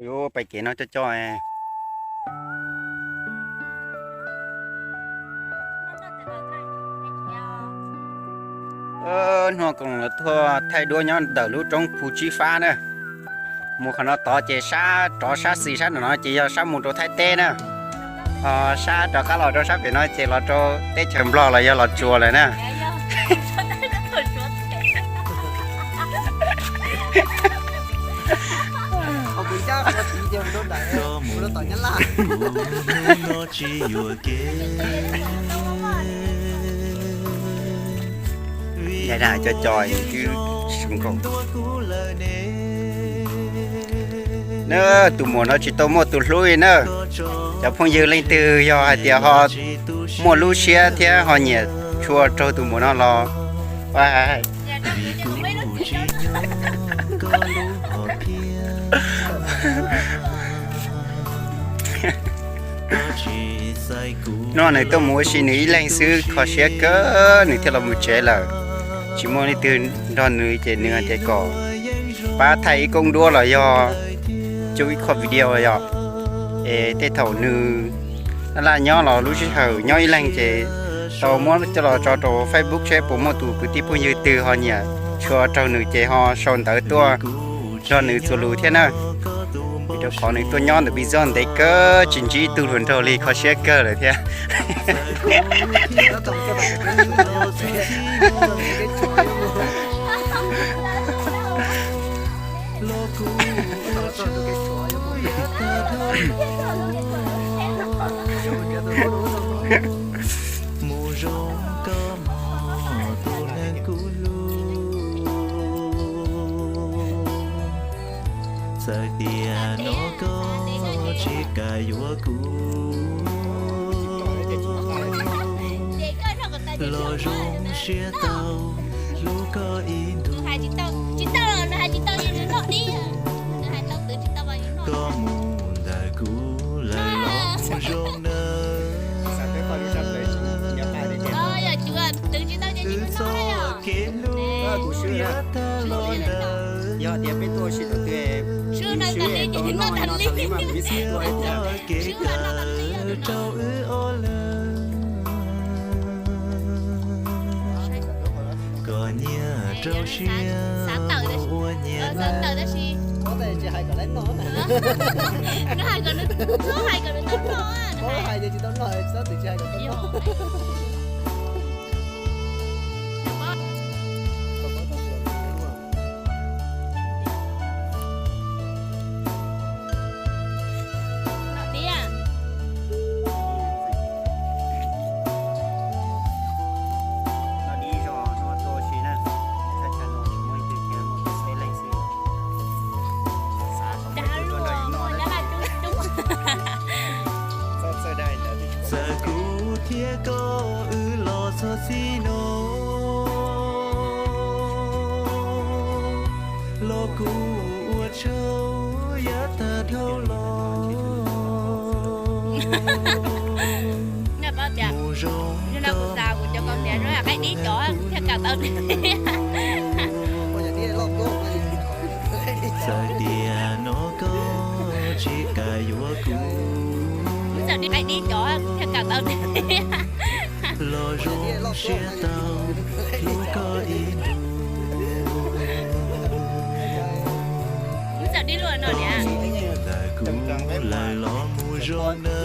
Yuav pais kev no coj coj. Hnub no kuv los tuaj thaij duab nyob ntawm lub roob Phu Tsib Fab na. Mus qhov no tod ces sab rov sab xis sab no ces yog sab mus rau Thaib teb na. Ho sab rov qab los rau sab pem no ces los rau teb chaws Nplog los yog los tsuas lawm na. Yav dag cov cov twb zoo nkauj na. Tus muam no tsis tau muaj tus hlub li na. Cov phooj ywg leej twg yog hais tias ho muaj lub siab thiab ho nyiam tshua raug tus muam no los no nws tuaj mus ua si nws ib leeg xwb, kho siab kawg nws thiaj los mus tsev lawm. Tsis muaj leej twg nrog nws ces nws hais tias kom pab thaij ib koob duab los yog coj ib qho video yom. Es tej thaum nws laj laj nyob los lub sij hawm nyob ib leeg ces tau muab coj los tso rau Facebook seb puas muaj tus kwv tij phooj ywg twg ho nyiam tshua raug nws ces ho sau ntawv tuaj nrog nws txuas lus thiab na. Vim rau qhov nws tuaj nyob ntawm Pis Txoj ntev kawg tsis ntsib ib tug hluas nraug li, kho siab kawg lawm thiab. Mus zoo koj mog tus neeg kuv hlub, txawm tias hnub no koj tsis kam yuav kuv, los zoo siab tau hlub koj ib ntus. Koj mus ntawm kuv lawm los zoo nawb. Wb txoj kev hlub yav tag los lawm, wb txoj kev kawm rau wb ob leeg. Koj nyiam rau siab ua nyiam nawb. Txawm kuv thiab koj wb los txog txij no, los kuv ua tsaug yav tag dhau los. Mus zoo koj, kuv thiaj kam tau. Txawm tias hnub no koj tsis kam yuav kuv, kuv thiaj kam tau. Los zoo siab tau hlub koj ib ntus. Koj mus ntawm kuv lawm los mus zoo nawb.